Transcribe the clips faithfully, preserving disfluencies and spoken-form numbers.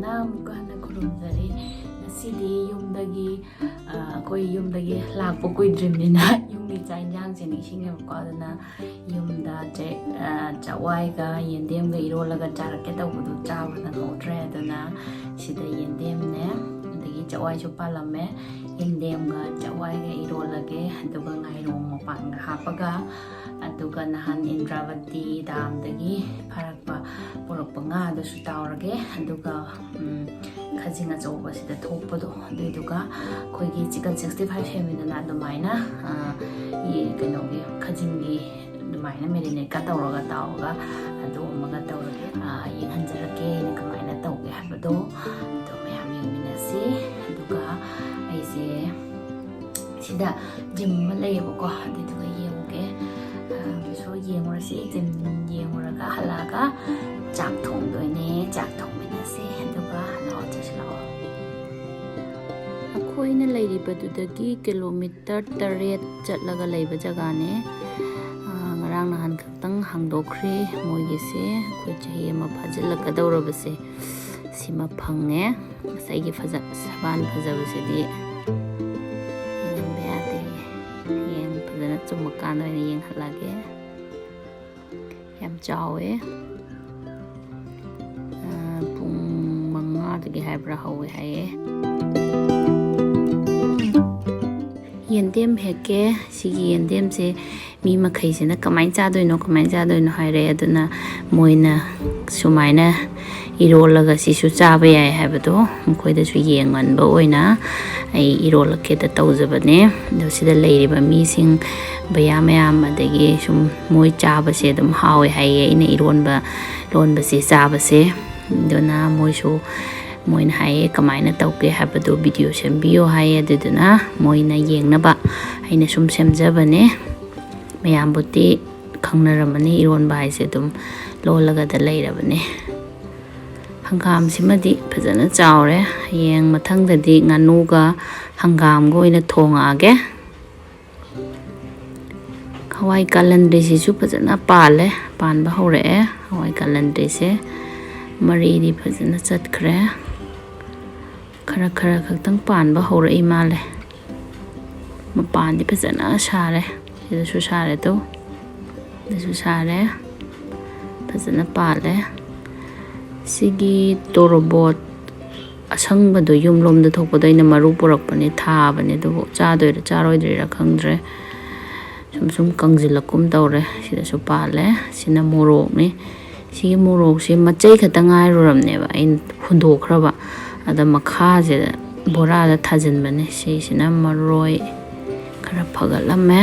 ꯑꯃꯨꯛꯀ ꯍꯟꯅ ꯈꯨꯔꯨꯝꯖꯔꯤ꯫ ꯉꯁꯤꯗꯤ ꯌꯨꯝꯗꯒꯤ, ꯑ, ꯑꯩꯈꯣꯏ ꯌꯨꯝꯗꯒꯤ ꯂꯥꯛꯄ ꯀꯨꯏꯗ꯭ꯔꯤꯕꯅꯤꯅ ꯌꯨꯝꯒꯤ ꯆꯥꯛ ꯏꯟꯁꯥꯡꯁꯦ ꯅꯤꯡꯁꯤꯡꯉꯦꯕꯀꯣ꯫ ꯑꯗꯨꯅ ꯌꯨꯝꯗ ꯆꯦ-, ꯑ, ꯆꯋꯥꯏꯒ ꯌꯦꯟꯗꯦꯝꯒ ꯏꯔꯣꯜꯂꯒ ꯆꯥꯔꯛꯀꯦ ꯇꯧꯕꯗꯨ ꯆꯥꯕ ꯅꯪꯍꯧꯗ꯭ꯔꯦ꯫ ꯑꯗꯨꯅ ꯁꯤꯗ ꯌꯦꯟꯗꯦꯝꯅꯦ, ꯑꯗꯒꯤ ꯆꯋꯥꯏꯁꯨ ꯄꯥꯜꯂꯝꯃꯦ꯫ ꯌꯦꯟꯗꯦꯝꯒ ꯆꯋꯥꯏꯒ ꯏꯔꯣꯜꯂꯒꯦ, ꯑꯗꯨꯒ ꯉꯥꯏꯔꯣꯡ ꯃꯄꯥꯟꯒ ꯍꯥꯞꯄꯒ, ꯑꯗꯨꯒ ꯅꯍꯥꯟ ꯏꯟꯗ꯭ꯔꯥꯕꯇꯤ ꯗꯥꯝꯗꯒꯤ ꯐꯥꯔꯛꯄ, ꯄꯨꯔꯛꯄ ꯉꯥꯗꯨꯁꯨ ꯇꯥꯎꯔꯒꯦ꯫ ꯑꯗꯨꯒ, ꯎꯝ, ꯈꯖꯤꯡ ꯑꯆꯧꯕꯁꯤꯗ ꯊꯣꯛꯄꯗꯣ, ꯑꯗꯨꯏꯗꯨꯒ ꯑꯩꯈꯣꯏꯒꯤ chicken sixty five ꯁꯦꯝꯃꯤꯗꯅ, ꯑꯗꯨꯃꯥꯏꯅ, ꯑ, ꯌꯦ-, ꯀꯩꯅꯣꯒꯤ ꯈꯖꯤꯡꯒꯤ ꯑꯗꯨꯃꯥꯏꯅ marinate ꯀ ꯇꯧꯔꯒ ꯇꯥꯎꯔꯒ ꯑꯗꯨ ꯑꯃꯒ ꯇꯧꯔꯒꯦ꯫ ꯑ, ꯌꯦꯡꯍꯟꯖꯔꯛꯀꯦ ꯑꯩꯅ ꯀꯃꯥꯏꯅ ꯇꯧꯒꯦ ꯍꯥꯏꯕꯗꯣ꯫ ꯑꯗꯣ ꯃꯌꯥꯝ ꯌꯦꯡꯃꯤꯟꯅꯁꯤ꯫ ꯑꯗꯨꯒ ꯑꯩꯁꯦ ꯁꯤꯗ gym ꯑꯃ ꯂꯩꯌꯦꯕꯀꯣ, ꯑꯗꯨꯗꯨꯒ ꯌꯦꯡꯉꯨꯒꯦ꯫ ꯑ, ꯁꯣ ꯌꯦꯡꯉꯨꯔꯁꯤ꯫ Gym ꯌꯦꯡꯉꯨꯔꯒ ꯍꯜꯂꯛꯑꯒ ꯆꯥꯛ ꯊꯣꯡꯗꯣꯏꯅꯦ꯫ ꯆꯥꯛ ꯊꯣꯡꯃꯤꯟꯅꯁꯤ꯫ ꯑꯗꯨꯒ ꯍꯜꯂꯛꯑꯣ, ꯆꯠꯁꯤꯜꯂꯛꯑꯣ꯫ ꯑꯩꯈꯣꯏꯅ ꯂꯩꯔꯤꯕꯗꯨꯗꯒꯤ ꯀꯤꯂꯣꯃꯤꯇꯔ ꯇꯔꯦꯠ ꯆꯠꯂꯒ ꯂꯩꯕ ꯖꯒꯥꯅꯦ꯫ ꯑ, ꯉꯔꯥꯡ ꯅꯍꯥꯟ ꯈꯛꯇꯪ ꯍꯥꯡꯗꯣꯛꯈ꯭ꯔꯦ ꯃꯣꯏꯒꯤꯁꯦ꯫ ꯑꯩꯈꯣꯏ ꯆꯍꯤ ꯑꯃ ꯐꯥꯖꯤꯜꯂꯛꯀꯗꯧꯔꯕꯁꯦ ꯁꯤꯃ ꯐꯪꯉꯦ꯫ ꯉꯁꯥꯏꯒꯤ ꯐꯖ-, ꯁꯕꯥꯟ ꯐꯖꯕꯁꯤꯗꯤ ꯌꯦꯡꯍꯟꯕ ꯌꯥꯗꯦ꯫ ꯍꯌꯦꯡ ꯐꯖꯅ ꯆꯨꯝꯃꯀꯥꯟꯗ ꯑꯣꯏꯅ ꯌꯦꯡꯍꯜꯂꯒꯦ꯫ ꯌꯥꯝ ꯆꯥꯎꯋꯦ꯫ ꯑ, ꯄꯨꯡ ꯃꯉꯥꯗꯒꯤ ꯍꯥꯏꯕ꯭ꯔꯥ ꯍꯧꯋꯦ ꯍꯥꯏꯌꯦ꯫ ꯌꯦꯟꯗꯦꯝ ꯍꯦꯛꯀꯦ꯫ ꯁꯤꯒꯤ ꯌꯦꯟꯗꯦꯝꯁꯦ ꯃꯤ ꯃꯈꯩꯁꯤꯅ "ꯀꯃꯥꯏꯅ ꯆꯥꯗꯣꯏꯅꯣ, ꯀꯃꯥꯏꯅ ꯆꯥꯗꯣꯏꯅꯣ?" ꯍꯥꯏꯔꯦ꯫ ꯑꯗꯨꯅ ꯃꯣꯏꯅ ꯁꯨꯃꯥꯏꯅ ꯏꯔꯣꯜꯂꯒ ꯁꯤꯁꯨ ꯆꯥꯕ ꯌꯥꯏ ꯍꯥꯏꯕꯗꯣ ꯃꯈꯣꯏꯗꯁꯨ ꯌꯦꯡꯍꯟꯕ ꯑꯣꯏꯅ ꯑꯩ ꯏꯔꯣꯜꯂꯛꯀꯦꯗ ꯇꯧꯖꯕꯅꯦ꯫ ꯑꯗꯣ ꯁꯤꯗ ꯂꯩꯔꯤꯕ ꯃꯤꯁꯤꯡ, ꯚꯩꯌꯥ ꯃꯌꯥꯝ, ꯑꯗꯒꯤ ꯁꯨꯝ ꯃꯣꯏ ꯆꯥꯕꯁꯦ ꯑꯗꯨꯝ ꯍꯥꯎꯋꯦ ꯍꯥꯏꯌꯦ, ꯑꯩꯅ ꯏꯔꯣꯟꯕ ꯂꯣꯟꯕꯁꯦ ꯆꯥꯕꯁꯦ꯫ ꯑꯗꯨꯅ ꯃꯣꯏꯁꯨ, ꯃꯣꯏꯅ ꯍꯥꯏꯌꯦ, "ꯀꯃꯥꯏꯅ ꯇꯧꯒꯦ ꯍꯥꯏꯕꯗꯣ video ꯁꯦꯝꯕꯤꯌꯣ" ꯍꯥꯏꯌꯦ꯫ ꯑꯗꯨꯗꯨꯅ ꯃꯣꯏꯅ ꯌꯦꯡꯅꯕ ꯑꯩꯅ ꯁꯨꯝ ꯁꯦꯝꯖꯕꯅꯦ꯫ ꯃꯌꯥꯝꯕꯨꯗꯤ ꯈꯪꯅꯔꯝꯃꯅꯤ, ꯏꯔꯣꯟꯕ ꯍꯥꯏꯁꯦ ꯑꯗꯨꯝ ꯂꯣꯜꯂꯒꯗ ꯂꯩꯔꯕꯅꯦ꯫ ꯍꯪꯒꯥꯝꯁꯤꯃꯗꯤ ꯐꯖꯅ ꯆꯥꯎꯔꯦ꯫ ꯍꯌꯦꯡ ꯃꯊꯪꯗꯗꯤ ꯉꯥꯅꯨꯒ ꯍꯪꯒꯥꯝꯒ ꯑꯣꯏꯅ ꯊꯣꯡꯉꯛꯑꯒꯦ꯫ ꯍꯋꯥꯏ ꯀꯥꯂꯟꯗ꯭ꯔꯤꯁꯤꯁꯨ ꯐꯖꯅ ꯄꯥꯜꯂꯦ, ꯄꯥꯟꯕ ꯍꯧꯔꯛꯑꯦ ꯍꯋꯥꯏ ꯀꯥꯂꯟꯗ꯭ꯔꯤꯁꯦ꯫ ꯃꯔꯤꯗꯤ ꯐꯖꯅ ꯆꯠꯈ꯭ꯔꯦ꯫ ꯈꯔ ꯈꯔ ꯈꯛꯇꯪ ꯄꯥꯟꯕ ꯍꯧꯔꯛꯏ ꯃꯥꯜꯂꯦ꯫ ꯃꯄꯥꯟꯗꯤ ꯐꯖꯅ ꯁꯥꯔꯦ꯫ ꯁꯤꯗꯁꯨ ꯁꯥꯔꯦ ꯇꯨ꯫ ꯁꯤꯗꯁꯨ ꯁꯥꯔꯦ꯫ ꯐꯖꯅ ꯄꯥꯜꯂꯦ꯫ ꯁꯤꯒꯤ ꯇꯣꯔꯣꯕꯣꯠ ꯑꯁꯪꯕꯗꯣ ꯌꯨꯝꯂꯣꯝꯗ ꯊꯣꯛꯄꯗꯣ ꯑꯩꯅ ꯃꯔꯨ ꯄꯨꯔꯛꯄꯅꯦ, ꯊꯥꯕꯅꯦ, ꯑꯗꯨꯕꯨ ꯆꯥꯗꯣꯏꯔꯥ ꯆꯥꯔꯣꯏꯗ꯭ꯔꯤꯔꯥ ꯈꯪꯗ꯭ꯔꯦ꯫ ꯁꯨꯝ ꯁꯨꯝ ꯀꯪꯁꯤꯜꯂꯛꯀꯨꯝ ꯇꯧꯔꯦ꯫ ꯁꯤꯗꯁꯨ ꯄꯥꯜꯂꯦ꯫ ꯁꯤꯅ ꯃꯣꯔꯣꯛꯅꯤ꯫ ꯁꯤꯒꯤ ꯃꯣꯔꯣꯛꯁꯦ ꯃꯆꯩ ꯈꯛꯇ ꯉꯥꯏꯔꯨꯔꯕꯅꯦꯕ, ꯑꯩꯅ ꯍꯨꯟꯗꯣꯛꯈ꯭ꯔꯕ꯫ ꯑꯗ ꯃꯈꯥꯁꯤꯗ ꯕꯣꯔꯥꯗ ꯊꯥꯖꯤꯟꯕꯅꯦ꯫ ꯁꯤꯁꯤꯅ ꯃꯔꯣꯏ ꯈꯔ ꯐꯒꯠꯂꯝꯃꯦ꯫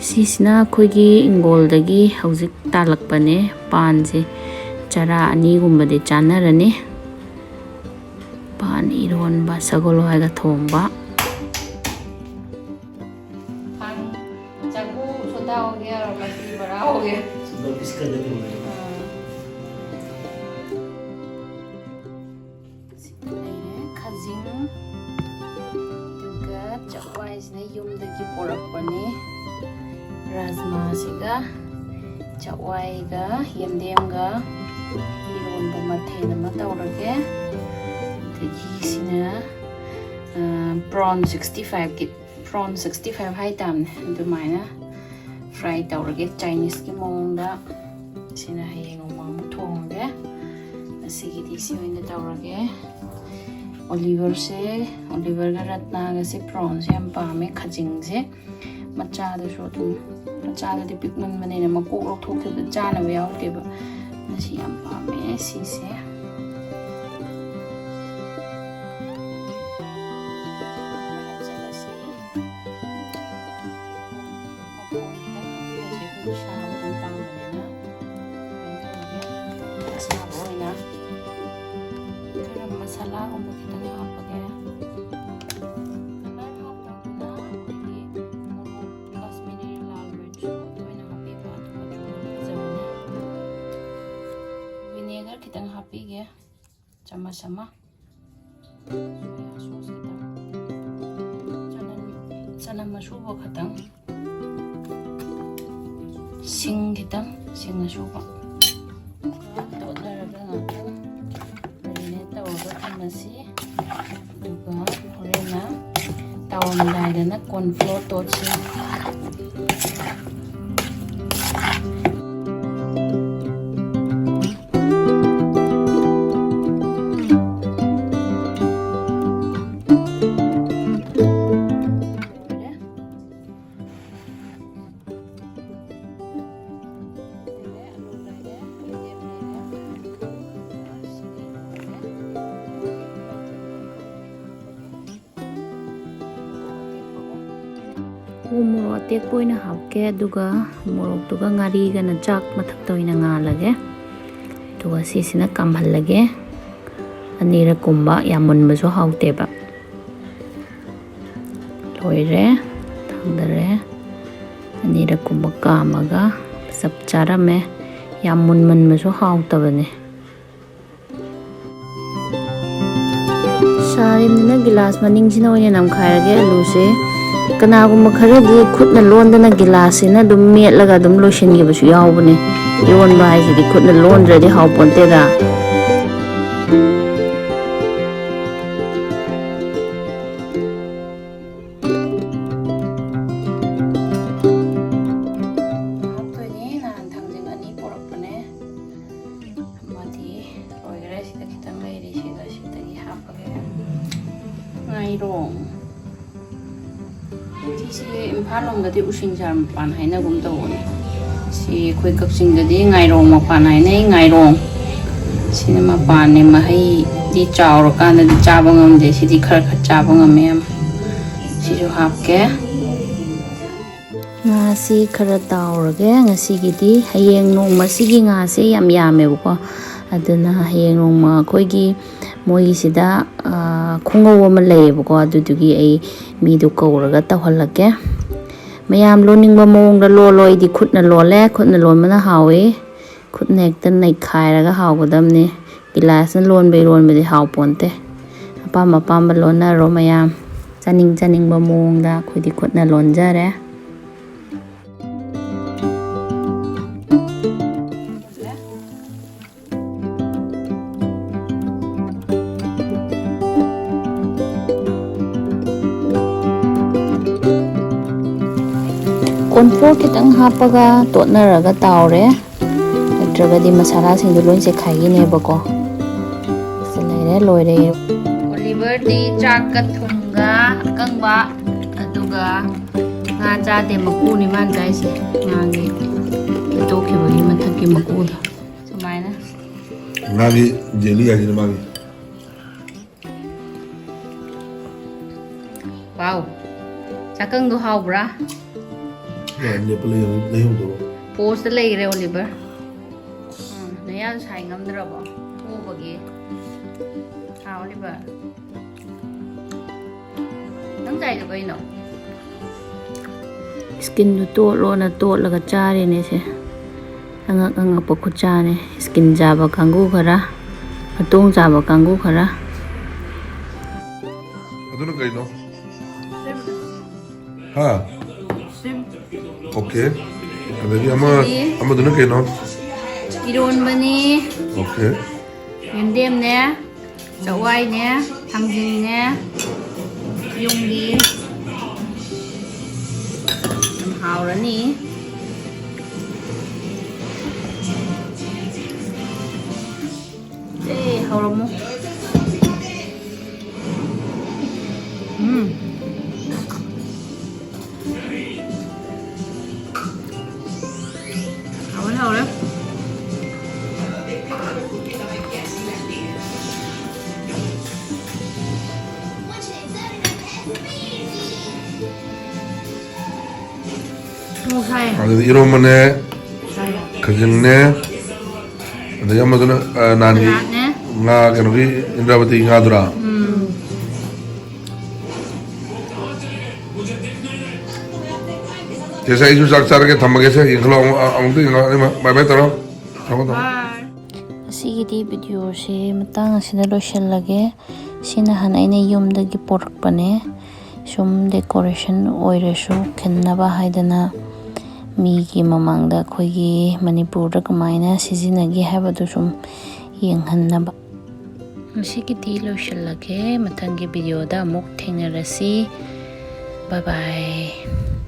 ꯁꯤꯁꯤꯅ ꯑꯩꯈꯣꯏꯒꯤ ꯏꯪꯒꯣꯜꯗꯒꯤ ꯍꯧꯖꯤꯛ ꯇꯥꯜꯂꯛꯄꯅꯦ꯫ ꯄꯥꯟꯁꯦ ꯆꯔꯥ ꯑꯅꯤꯒꯨꯝꯕꯗꯤ ꯆꯥꯅꯔꯅꯤ꯫ ꯄꯥꯟ ꯏꯔꯣꯟꯕ, ꯁꯒꯣꯜ ꯍꯋꯥꯏꯒ ꯊꯣꯡꯕ꯫ चाकू छोटा हो गया और मछली बड़ा हो गया। इसका देते हैं। ꯁꯤ ꯂꯩꯔꯦ, ꯈꯥꯖꯤꯡ꯫ ꯑꯗꯨꯒ ꯆꯥꯛꯋꯥꯏꯁꯤꯅ ꯌꯨꯝꯗꯒꯤ ꯄꯨꯔꯛꯄꯅꯤ꯫ ꯔꯥꯖꯃꯥꯁꯤꯒ ꯆꯥꯛꯋꯥꯏꯒ ꯌꯦꯟꯗꯦꯝꯒ ꯏꯔꯣꯟꯕ ꯃꯊꯦꯜ ꯑꯃ ꯇꯧꯔꯒꯦ꯫ ꯑꯗꯒꯤ ꯁꯤꯅ, ꯑ, prawn sixty five ꯒꯤ, prawn sixty five ꯍꯥꯏꯇꯥꯕꯅꯦ, ꯑꯗꯨꯃꯥꯏꯅ fry ꯇꯧꯔꯒꯦ ꯆꯥꯏꯅꯤꯁꯀꯤ ꯃꯑꯣꯡꯗ꯫ ꯁꯤꯅ ꯍꯌꯦꯡ ꯑꯃꯨꯛ ꯊꯣꯡꯉꯒꯦ꯫ ꯉꯁꯤꯒꯤꯗꯤ ꯁꯤ ꯑꯣꯏꯅ ꯇꯧꯔꯒꯦ꯫ ꯑꯣꯂꯤꯚꯔꯁꯦ, ꯑꯣꯂꯤꯚꯔꯒ ꯔꯠꯅꯥꯒꯁꯦ prawnꯁꯦ ꯌꯥꯝ ꯄꯥꯝꯃꯦ, ꯈꯥꯖꯤꯡꯁꯦ꯫ ꯃꯆꯥꯗꯨꯁꯨ ꯑꯗꯨꯝ, ꯃꯆꯥꯗꯨꯗꯤ ꯄꯤꯛꯃꯟꯕꯅꯤꯅ ꯃꯀꯣꯛ ꯂꯧꯊꯣꯛꯈꯤꯕꯗ ꯆꯥꯅꯕ ꯌꯥꯎꯗꯦꯕ꯫ ꯃꯁꯤ ꯌꯥꯝ ꯄꯥꯝꯃꯦ, ꯁꯤꯁꯦ꯫ ꯆꯠꯂꯁꯤ꯫ ꯃꯈꯣꯡ ꯈꯤꯇꯪ ꯍꯥꯞꯄꯤꯔꯁꯤ, ꯑꯩꯈꯣꯏꯗꯤ ꯁꯥꯕ ꯑꯗꯨꯝ ꯄꯥꯝꯕꯅꯤꯅ꯫ ꯑꯗꯨꯃꯥꯏꯅ ꯇꯧꯔꯒꯦ꯫ ꯑꯁꯥꯕ ꯑꯣꯏꯅ ꯒꯔꯝ ꯃꯁꯥꯂꯥꯒꯨꯝꯕ ꯈꯤꯇꯪ ꯍꯥꯞꯄꯒꯦ꯫ ꯀꯂꯔ ꯍꯥꯞꯇꯧꯗꯨꯅ ꯑꯩꯈꯣꯏꯒꯤ ꯃꯣꯔꯣꯛ, ꯀꯥꯁꯃꯤꯔꯤ ꯂꯥꯜ ꯃꯤꯔꯆ ꯑꯣꯏꯅ ꯍꯥꯞꯄꯤꯕ, ꯑꯗꯨ ꯃꯆꯨ ꯌꯥꯝ ꯐꯖꯕꯅꯤ꯫ ꯚꯤꯅꯦꯒꯔ ꯈꯤꯇꯪ ꯍꯥꯞꯄꯤꯒꯦ꯫ ꯆꯥꯃꯁ ꯑꯃ, ꯁꯣꯌꯥ ꯁꯣꯁ ꯈꯤꯇꯪ, ꯆꯅꯝ, ꯆꯅꯝ ꯑꯁꯨꯕ ꯈꯤꯇꯪ, ꯁꯤꯡ ꯈꯤꯇꯪ, ꯁꯤꯡ ꯑꯁꯨꯕ ꯇꯣꯠꯅꯔꯒ ꯉꯥꯛꯇꯪ marinate ꯇꯧꯔꯒ ꯊꯝꯃꯁꯤ꯫ ꯑꯗꯨꯒ ꯍꯣꯔꯦꯟꯅ ꯇꯥꯎꯔꯝꯗꯥꯏꯗꯅ corn flour ꯇꯣꯠꯁꯤ꯫ ꯎ ꯃꯣꯔꯣꯛ ꯑꯇꯦꯛꯄ ꯑꯣꯏꯅ ꯍꯥꯞꯀꯦ, ꯑꯗꯨꯒ ꯃꯣꯔꯣꯛꯇꯨꯒ ꯉꯥꯔꯤꯒꯅ ꯆꯥꯛ ꯃꯊꯛꯇ ꯑꯣꯏꯅ ꯉꯥꯜꯂꯒꯦ꯫ ꯑꯗꯨꯒ ꯁꯤꯁꯤꯅ ꯀꯥꯝꯍꯜꯂꯒꯦ꯫ ꯑꯅꯤꯔꯛ ꯀꯨꯝꯕ, ꯌꯥꯝ ꯃꯨꯟꯕꯁꯨ ꯍꯥꯎꯇꯦꯕ꯫ ꯂꯣꯏꯔꯦ, ꯊꯥꯡꯗꯔꯦ꯫ ꯑꯅꯤꯔꯛ ꯀꯨꯝꯕ ꯀꯥꯝꯃꯒ ꯆꯞ ꯆꯥꯔꯝꯃꯦ꯫ ꯌꯥꯝ ꯃꯨꯟꯃꯟꯕꯁꯨ ꯍꯥꯎꯇꯕꯅꯦ꯫ ꯁꯥꯔꯤꯕꯅꯤꯅ ꯒꯤꯂꯥꯁ ꯃꯅꯤꯡꯁꯤꯅ ꯑꯣꯏꯅ ꯅꯝꯈꯥꯏꯔꯒꯦ ꯑꯂꯨꯁꯦ꯫ ꯀꯅꯥꯒꯨꯝꯕ ꯈꯔꯗꯤ ꯈꯨꯠꯅ ꯂꯣꯟꯗꯅ ꯒꯤꯂꯥꯁꯁꯤꯅ ꯑꯗꯨꯝ ꯃꯦꯠꯂꯒ ꯑꯗꯨꯝ ꯂꯣꯏꯁꯤꯟꯈꯤꯕꯁꯨ ꯌꯥꯎꯕꯅꯦ꯫ ꯏꯔꯣꯟꯕ ꯍꯥꯏꯁꯤꯗꯤ ꯈꯨꯠꯅ ꯂꯣꯟꯗ꯭ꯔꯗꯤ ꯍꯥꯎꯄꯣꯟꯇꯦꯗ꯫ ꯍꯥꯞꯇꯣꯏꯅꯦ, ꯅꯍꯥꯟ ꯊꯥꯡꯖꯤꯡ ꯑꯅꯤ ꯄꯨꯔꯛꯄꯅꯦ꯫ ꯑꯃꯗꯤ ꯂꯣꯏꯈ꯭ꯔꯦ, ꯁꯤꯗ ꯈꯤꯇꯪ ꯂꯩꯔꯤ, ꯁꯤꯒ ꯁꯤꯗꯒꯤ ꯍꯥꯞꯄꯒꯦ꯫ ꯉꯥꯏꯔꯣꯡ꯫ ꯁꯤꯁꯦ ꯏꯝꯐꯥꯜ ꯂꯣꯝꯗꯗꯤ ꯎꯁꯤꯡꯁꯥꯔ ꯃꯄꯥꯟ ꯍꯥꯏꯅꯒꯨꯝ ꯇꯧꯕꯅꯦ꯫ ꯁꯤ ꯑꯩꯈꯣꯏ ꯀꯛꯆꯤꯡꯗꯗꯤ ꯉꯥꯏꯔꯣꯡ ꯃꯄꯥꯟ ꯍꯥꯏꯅꯩ, ꯉꯥꯏꯔꯣꯡ꯫ ꯁꯤꯅ ꯃꯄꯥꯟꯅꯦ, ꯃꯍꯩꯗꯤ ꯆꯥꯎꯔꯀꯥꯟꯗꯗꯤ ꯆꯥꯕ ꯉꯝꯗꯦ, ꯁꯤꯗꯤ ꯈꯔ ꯈꯔ ꯆꯥꯕ ꯉꯝꯃꯦ ꯌꯥꯝ꯫ ꯁꯤꯁꯨ ꯍꯥꯞꯀꯦ꯫ ꯉꯥꯁꯤ ꯈꯔ ꯇꯥꯎꯔꯒꯦ ꯉꯁꯤꯒꯤꯗꯤ꯫ ꯍꯌꯦꯡ ꯅꯣꯡꯃꯁꯤꯒꯤ ꯉꯥꯁꯦ ꯌꯥꯝ ꯌꯥꯝꯃꯦꯕꯀꯣ, ꯑꯗꯨꯅ ꯍꯌꯦꯡ ꯅꯣꯡꯃ ꯑꯩꯈꯣꯏꯒꯤ ꯃꯣꯏꯒꯤꯁꯤꯗ, ꯑ, ꯈꯨꯡꯒꯧ ꯑꯃ ꯂꯩꯌꯦꯕꯀꯣ, ꯑꯗꯨꯗꯨꯒꯤ ꯑꯩ ꯃꯤꯗꯨ ꯀꯧꯔꯒ ꯇꯧꯍꯜꯂꯛꯀꯦ꯫ ꯃꯌꯥꯝ ꯂꯣꯟꯅꯤꯡꯕ ꯃꯑꯣꯡꯗ ꯂꯣꯜꯂꯣ, ꯑꯩꯗꯤ ꯈꯨꯠꯅ ꯂꯣꯜꯂꯦ, ꯈꯨꯠꯅ ꯂꯣꯟꯕꯅ ꯍꯥꯎꯋꯤ꯫ ꯈꯨꯠꯅ ꯍꯦꯛꯇ ꯅꯩꯈꯥꯏꯔꯒ ꯍꯥꯎꯒꯗꯕꯅꯤ꯫ ꯒꯤꯂꯥꯁꯅ ꯂꯣꯟꯕ ꯏꯔꯣꯟꯕꯗꯤ ꯍꯥꯎꯄꯣꯟꯇꯦ꯫ ꯑꯄꯥꯝ ꯑꯄꯥꯝꯕ ꯂꯣꯟꯅꯔꯣ ꯃꯌꯥꯝ꯫ ꯆꯥꯅꯤꯡ ꯆꯥꯅꯤꯡꯕ ꯃꯑꯣꯡꯗ ꯑꯩꯈꯣꯏꯗꯤ ꯈꯨꯠꯅ ꯂꯣꯟꯖꯔꯦ꯫ ꯀꯣꯔꯟꯐ꯭ꯂꯣꯔ ꯈꯤꯇꯪ ꯍꯥꯞꯄꯒ ꯇꯣꯠꯅꯔꯒ ꯇꯥꯎꯔꯦ, ꯅꯠꯇ꯭ꯔꯒꯗꯤ ꯃꯁꯥꯂꯥꯁꯤꯡꯗꯣ ꯂꯣꯏ ꯆꯦꯈꯥꯏꯈꯤꯅꯦꯕꯀꯣ꯫ ꯁꯤ ꯂꯩꯔꯦ, ꯂꯣꯏꯔꯦ꯫ ꯑꯣꯂꯤꯚꯔꯗꯤ ꯆꯥꯛꯀ ꯊꯨꯝꯒ ꯑꯀꯪꯕ, ꯑꯗꯨꯒ ꯉꯥ ꯆꯥꯗꯦ, ꯃꯀꯨꯅꯤ ꯃꯥꯅ ꯆꯥꯏꯁꯦ꯫ ꯉꯥꯒꯤ ꯇꯣꯛꯈꯤꯕꯒꯤ ꯃꯊꯛꯀꯤ ꯃꯀꯨꯗꯣ ꯁꯨꯃꯥꯏꯅ꯫ ꯉꯥꯒꯤ ꯖꯦꯂꯤ ꯍꯥꯏꯁꯤꯅ ꯃꯥꯒꯤ꯫ ꯋꯥꯎ, ꯆꯥꯀꯪꯗꯣ ꯍꯥꯎꯕ꯭ꯔꯥ? ꯌꯥꯝ ꯂꯦꯞꯄ ꯂꯩꯍꯧ-, ꯂꯩꯍꯧꯗꯕ꯫ ꯄꯣꯁꯇ ꯂꯩꯈ꯭ꯔꯦ, ꯑꯣꯂꯤꯚꯔ꯫ ꯎꯝ, ꯅꯌꯥꯗꯣ ꯁꯥꯏ ꯉꯝꯗ꯭ꯔꯕꯣ? ꯄꯣꯕꯒꯤ꯫ ꯍꯥ, ꯑꯣꯂꯤꯚꯔ? ꯅꯪ ꯆꯥꯏꯗꯣ ꯀꯩꯅꯣ? ꯏꯁꯀꯤꯟꯗꯨ ꯇꯣꯠꯂꯣꯅ ꯇꯣꯠꯂꯒ ꯆꯥꯔꯤꯅꯦ ꯁꯦ꯫ ꯑꯉꯛ ꯑꯉꯛꯄ ꯈꯨꯠꯆꯥꯅꯦ꯫ ꯏꯁꯀꯤꯟ ꯆꯥꯕ ꯀꯥꯡꯕꯨ ꯈꯔ, ꯃꯇꯣꯡ ꯆꯥꯕ ꯀꯥꯡꯕꯨ ꯈꯔ꯫ ꯑꯗꯨꯅ ꯀꯩꯅꯣ? ꯍꯥ? ꯑꯣꯀꯦ꯫ ꯑꯗꯒꯤ ꯑꯃ, ꯑꯃꯗꯨꯅ ꯀꯩꯅꯣ? ꯏꯔꯣꯟꯕꯅꯤ꯫ ꯑꯣꯀꯦ꯫ ꯌꯦꯟꯗꯦꯝꯅꯦ, ꯆꯋꯥꯏꯅꯦ, ꯊꯥꯡꯖꯤꯡꯅꯦ, ꯌꯨꯝꯒꯤ꯫ ꯌꯥꯝ ꯍꯥꯎꯔꯅꯤ꯫ ꯑꯦ, ꯍꯧꯔꯝꯃꯣ꯫ ꯎꯝ꯫ ꯍꯥꯎꯔꯦ, ꯍꯥꯎꯔꯦ꯫ ꯁꯥꯏ꯫ ꯑꯗꯨꯗꯤ ꯏꯔꯣꯝꯕꯅꯦ, ꯁꯥꯏ꯫ ꯈꯥꯖꯤꯡꯅꯦ, ꯑꯗꯒꯤ ꯑꯃꯗꯨꯅ, ꯑ, ꯅꯍꯥꯟꯒꯤ ꯁꯂꯥꯠꯅꯦ꯫ ꯉꯥ, ꯀꯩꯅꯣꯒꯤ ꯏꯟꯗ꯭ꯔꯥꯕꯇꯤ ꯉꯥꯗꯨꯔꯥ? ꯎꯝ꯫ ꯆꯦꯁꯦ, ꯑꯩꯁꯨ ꯆꯥꯛ ꯆꯥꯔꯒꯦ, ꯊꯝꯃꯒꯦꯁꯦ꯫ ꯌꯦꯡꯈꯠꯂꯣ, ꯑꯃꯨꯛ, ꯑꯃꯨꯛꯇ ꯌꯦꯡꯉꯣ꯫ ꯕꯥꯏ ꯕꯥꯏ ꯇꯧꯔꯣ꯫ ꯊꯝꯃꯣ, ꯊꯝꯃꯣ꯫ ꯕꯥꯏ꯫ ꯉꯁꯤꯒꯤꯗꯤ ꯚꯤꯗꯤꯑꯣꯁꯦ ꯃꯇꯥꯡ ꯑꯁꯤꯗ ꯂꯣꯏꯁꯤꯜꯂꯒꯦ꯫ ꯁꯤ ꯅꯍꯥꯟ ꯑꯩꯅ ꯌꯨꯝꯗꯒꯤ ꯄꯣꯔꯛꯄꯅꯦ꯫ ꯁꯨꯝ ꯗꯦꯀꯣꯔꯦꯁꯟ ꯑꯣꯏꯔꯁꯨ ꯈꯤꯟꯅꯕ ꯍꯥꯏꯗꯅ ꯃꯤꯒꯤ ꯃꯃꯥꯡꯗ ꯑꯩꯈꯣꯏꯒꯤ ꯃꯅꯤꯄꯨꯔꯗ ꯀꯃꯥꯏꯅ ꯁꯤꯖꯤꯟꯅꯒꯦ ꯍꯥꯏꯕꯗꯨ ꯁꯨꯝ ꯌꯦꯡꯍꯟꯅꯕ꯫ ꯉꯁꯤꯒꯤꯗꯤ ꯂꯣꯏꯁꯤꯜꯂꯒꯦ꯫ ꯃꯊꯪꯒꯤ ꯚꯤꯗꯤꯑꯣꯗ ꯑꯃꯨꯛ ꯊꯦꯡꯅꯔꯁꯤ꯫ ꯕꯥꯏ ꯕꯥꯏ꯫